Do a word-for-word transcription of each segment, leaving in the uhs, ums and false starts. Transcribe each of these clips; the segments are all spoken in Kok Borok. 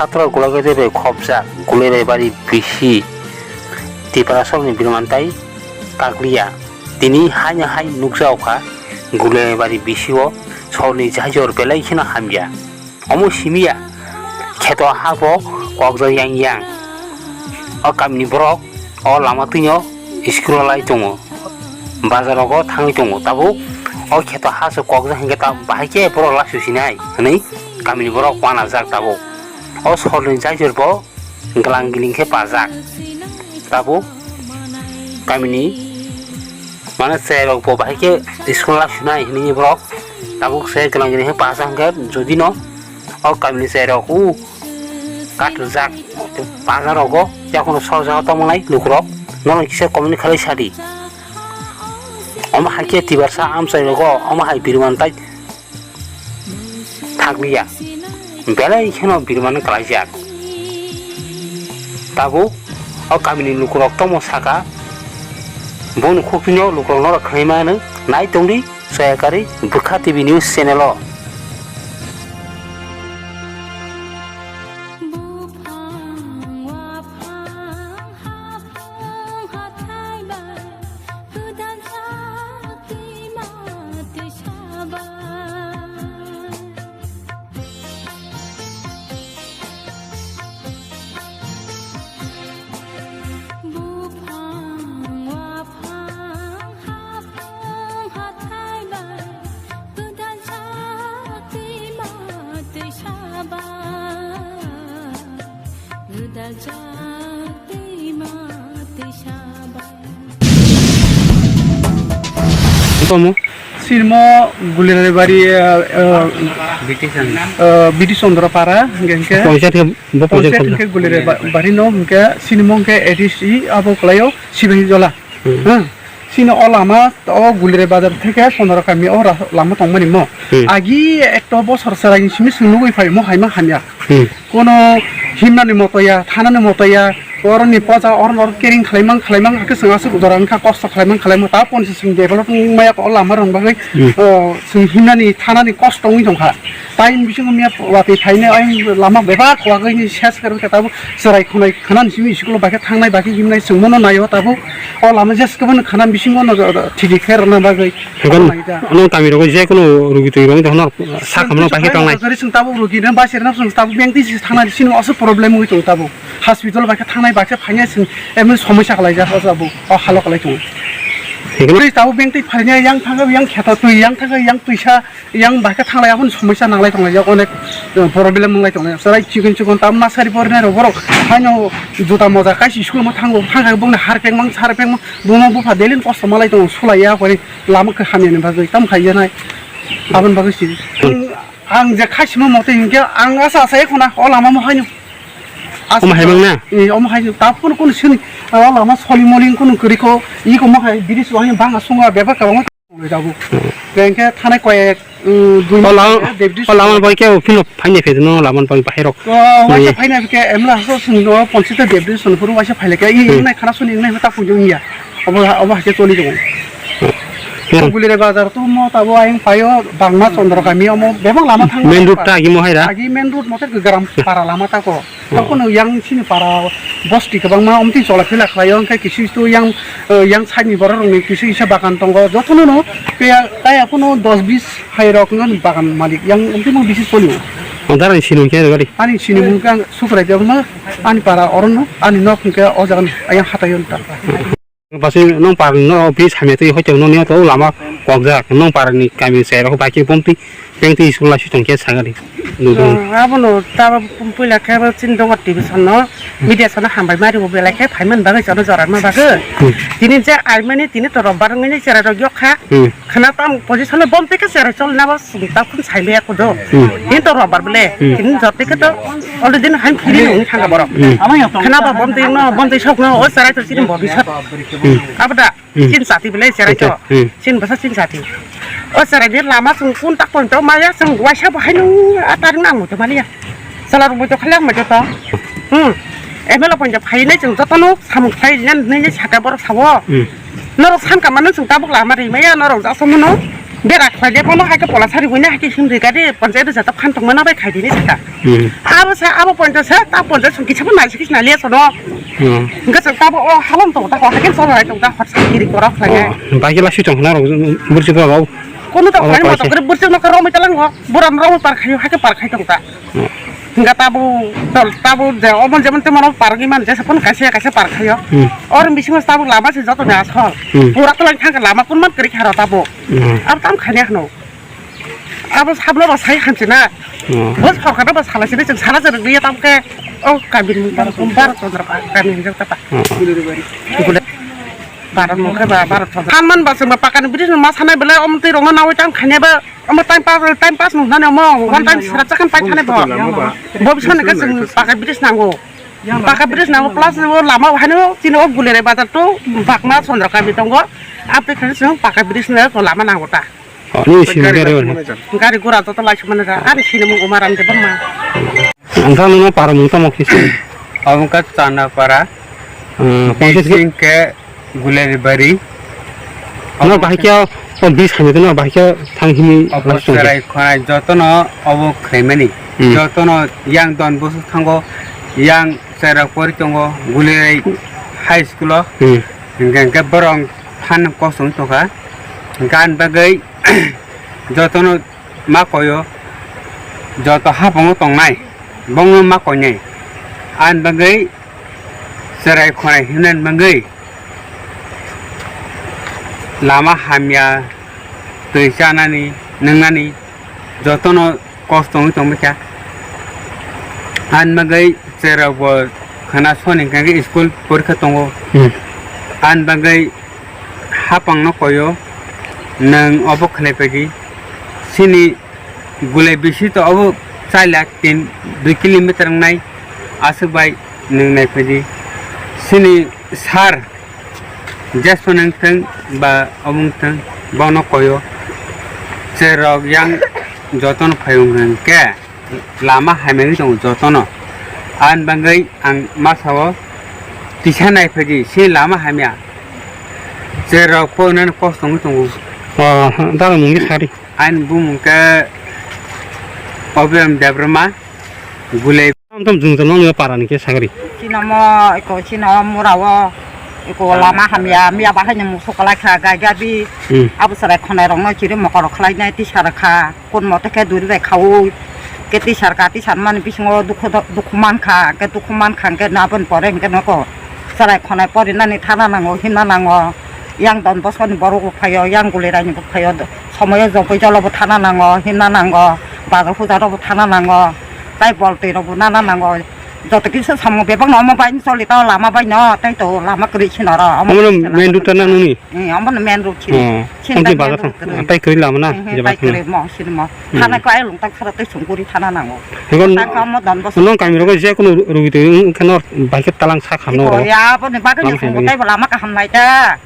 Toro Golagati bai khopjak Guliribari bisi Tiprasokni birman tai kakliya. Tini haino hai nukjago kha Guliribari bisio sorni jajor belai kheno hamya. Omo simiya kheto habo kokjak yang yang. O kamini borok o lama twino school o lai tongo, bazar rogo thangwi tongo. Tabuk o kheto ha se kokjak hinkhe ta bahai khe borok lasu sinai hwnwi kamini borok uanajak tabuk. O sorni jajor bo glang gling khe pajak. Tabuk kamini mane cherairok bo bahai khe school lasu sinai hwnwi borok tabuk se glang gling khe pajak hinkhe jodi no o kamini cherairok u kathwrjak bazar rogo yakung sojak tongmanai lukurok nono kisa comment khalai sadi. Omo hai khe Tiprasa amchai rogo omo hai birman tai thakliya, belai kheno birman klaijak. Tabuk o kamini lukurok tomo saka, boni khukpino lukurok norok khlaima hwnwi nai tongdi Soyakari Bwkha T V News channel o. Buphang, waphang, haphang, hathai bai, gwdal jak twima twisa bai. Buphang, waphang, haphang, hathai bai, gwdal jak twima twisa bai. Gwdal jak twima twisa bai. Sinimo Guliribari, ah, ah, British Chandra. Ah, British Chandra Para, hingke hingke. Ponchayat hingke bo ponchayat Ponchayat hingke Guliribari no hingke sinimo hingke A D C abo kalaio Sibahi Jola. Hmm. Hmm. Sini o lama o Guliribari bazar theke Chandra kami o ra-, lama tongmani mo. Hmm. Agi ekto bosor chwraini simi chwng nugui phai mo haima hamya. Hmm. Kono himnani moto ya, thanani moto ya, oroni poja, oroni oro kering khlaimang, khlaimang, hake chwng aswk jora wngkha, kosto khlaimang, khlaimang, ta ponsi chwng develop wngmaya, o lama rwng bagwi, Hmm. o, chwng himnani, thanani kosto wngwi tongkha. Taini bisingo miya watwi phainai, ai lama bebak wagwini ses khe rwngkha, tabuk chwrai khwnai khwnani simi school o baikhe thangnai, baikhe himnai, chwngmano naio, tabuk o lama jeskhe bono khwnani bisingo no thidi khe rwna bagwi. Hingke nai da. Ano kami rogo je kono rugi twi rwngwi tongkha no, sa khamno baikhe tongnai. Gari chwng tabuk rugi no bachirna chwng tabuk bengtwi se thangnai sini oso problem wngwi tong tabuk. Hospital baikhe thangnai baikhe phainai chwng emni somosya khlai jak o tabuk o halo khlai tongo. Hingke no. Twi tabuk bengtwi phainai yang thangkha yang kheta twi yang thangkha yang twisa yang baikhe thanglai aboni somosya nanglai tonglai jak onek, eh, problem wnglai tonglai. Chwrai chikon chikon tam masari porinai rok borok haino juta moja kaisi school ma thango thangkha bongni har pengmang sar pengmang. Buma bupha delin kosto malai tongo, sulai ya kori lama khe hamya ni bagwi tam khai janai. Aboni bagwi si. Ang, ang je khaisima mote hinkhe ang asa asa ekhona o lama mo haino. Asa Omo hai mang na? Eh, omo hai ta phone kono sini, o lama soli moli kono kori ko, i ko mo hai biri suwa bang sunga beba ka mo. Jabu. Tengke thane koyek, um, dui O la-, David o laman bai ke o phino phaine phe no laman bai bahai rok. O, waisa Ni. Phaine ke emla so sung do ponchite David sun phuru waisa phaile ke i Hmm. nai khana suni nai ta phung ya. Obo, obo hake choli jong. Hmm. Gulire bazar tu mo tabo ayang payo bangma Chandra kami omo bebang lama thang. Main road ta agi mo hai ra? Agi main road mote garam para lama ta ko. Tokon yang sini para bosti kwbangma omtwi chola phila khlaio, hwnkhe kisu kisu yang, eh, yang side ni borok rokni kisu kisa bagan tongo, jotono no kaya, kaya kuno dos bis hai rok no bagan malik yang omtwi mo bisi solio. O darani sinimung khe gari? Ani sinimung khe ang sukrai de ma, ani para orono, ani nok hwnkhe o jaga yang hatai onta. Basi nong par no bridge hamya twi hoite no niya to lama kokjak, nong par ni kami chai rok bai khe bomtwi pengtwi school lasi tong khe sagari. Abono ta puila khe bo chini dogar T V sono media sono hambai mari bo belai khe phaiman bagwi sono jora ma bagwi. Hmm. Tini je aimani tini to robbar wngwi chera rok yok kha. Hmm. Khana tam position bomtwi khe chera chol na bo sung ta khun sai me ko do. Hmm. Tini to robbar bole. Hmm. Tini jotte khe to already no han phiri no thanga borok. Hmm. Khana ba bomtwi no bomtwi sok no o chera to chini bo bisat. Hmm. Abda. Hmm. Chin sati bele cherai to. Hmm. Chin basa chin sati. O cherai ni lama sung kun tak pon to maya sung waisa bahai nung atar nang mo to maliya. Sala rung mo to khalang mo to. Hmm. M L A pon to phai nai sung joto no samung khai nai nai saka borok sawo. Hmm. Norok san kamano sung tabuk lama ri maya norok jaso mono. Bera khlaile bono hai khe pola sari buina hai khe himri gari panchayat jata phan tongma na bai khaidini saka. Hmm. Abo sa abo panchayat sa ta panchayat song kisa bo nai sikis nai liya sono. Hmm. Hingke sa tabo o halom tong ta hor hai khe soro hai tong ta hor sa kiri korok khlai. Oh, bai khe lasi tong na rok bursi korok. Kono ta oro khlai ma paise. Tong kore bursi no karo mai talang go. Buram rok par khayo hai khe par khai tong ta. Hmm. Hingke tabo tol tabo je omo jemon temon pargi man jesa phone kaisa kaisa par khayo. Hmm. Or bisingo tabo lama se joto ni asol. Hmm. Pura to lang thang lama kun man kri kharo tabo. Hmm. Ab tam khani khno. Abo sablo ba sai khanse na. Hmm. Bo sorkar ba sala sini chwng sala jani ya tam ke. O kabin bar bar chondra pa kami hinjak ta pa. Hmm. Gule. Barat mokhe ba barat chondra. Khan man ba chwng ba pakani bridge ma sanai belai om twi rongno nawi tam khani ba. Omo time pass, time pass nung nani omo, one time sira chakan pai thani bo. Bo bisani ka chwng paka bridge nango. Paka bridge nango plus o lama haino chini o Gulere bazar to bakma Chandra kami tongo. Apre khani chwng paka bridge na to lama nango ta. Oh, ni sini gari wani. Gari gura to lai sumana da. Ani sini mung umaran de bama. Ang thang nung para mung tamo kisi. Abang ka Chandra para. Hmm, Bising ke Guleri bari. No bahai khe o bis hamya no bahai khe thang hini obo langsung. Serai khonai jotono obo khlaimani. Hmm. Jotono yang Don Bosok thango, yang Serai pori tongo, Guleri High School o. Hmm. Hingke hingke borong phan kosong tongkha. Gan bagwi jotono ma koyo, joto hapango tongnai, bongno ma koinai. Ani bagwi Chwrai khonai himnani bagwi lama hamya, twi chanani, nwngnani jotono kosto wngwi tongbaikha. Ani bagwi chwrairokbo khwna soni hwnkhe school porikha tongo. Hmm. Ani bagwi hapangno koyo, nwng obo khlai phaidi. Chini Gulai bisi to obo chai lakh tin dui kilometer wngnai, aswk bai nwng nai phaidi. Chini sir jesphano wngthwng ba obo wngthwng, bono koyo. Chwrairok yang jotono phai wng hwnkhe lama hamya wngwi tongo jotono. Ani bagwi ang ma sao tisa nai phaidi, chini lama hamya. Chwrairok porinani kosto wngwi tongo. O, dalai mungwi sari. Ani bumung khe Obiram Debbarma, Gulai. Tamtam jwngjal nokni o para ni khe sagri. Chini omo eko chini o mura o eko lama hamya, miya bahai ni musu kwlai kha, gai gabi. Hmm. Abo chwrai khonai rok no chiri mokol rok khlai nai tisa rwkha, kun mote khe duri bai khaui. Khe tisa rwkha, tisa mani bisingo dukhu do-, dukhu man kha, khe dukhu man kha, khe aboni pore hwnkhe noko chwrai khonai porinani thana nango, himna nango. Yang Don Bosco ni borok bo phaio, yang Gulai Rai ni bo phaio, somoyo jogoi jolo bo thana nango, himna nango, bazar hujar rok bo thana nango, tai bol twi rok bo nana nango, joto kisa samung bebak no omo bai choli tao lama bai no, tai to lama kwrwi sino ro, omo main road ta na nini? Eh, omo no main road sini. Oh, sini omo tai bazar main road kwrwi. Tai kwrwi lama na, eh, eh, jeba tai kwrwi mo sini mo. Hmm. Thana ko ai lung tak khara tei sungkuri thana nango. Hego tak ka mo Don Bosco. Nong kami rogo je kono rugi twi wng kheno bai khe talang sa kham no ro. Ya, abo ni bagwi ni sungkuri tai bo lama kaham nai ta.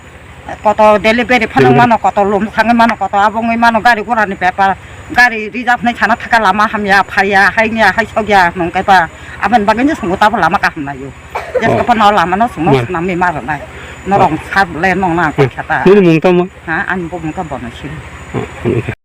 Koto delivery phano mano, koto lum sangwi mano, koto abongwi mano, gari gura ni bepar, gari reserve nai sana thaka lama hamya, phaiya, hainiya, hai sokya, nung kaipa, aboni bagwi ni sungo tabo lama kaham naio. Jes oh. Kopa no lama no sungo ma. Sunami maro nai. Norong oh. Sab le nong na hmm. Koi khata. Nini mung tamo? Ha, ani bo mung ka bono sini. Oh, okay.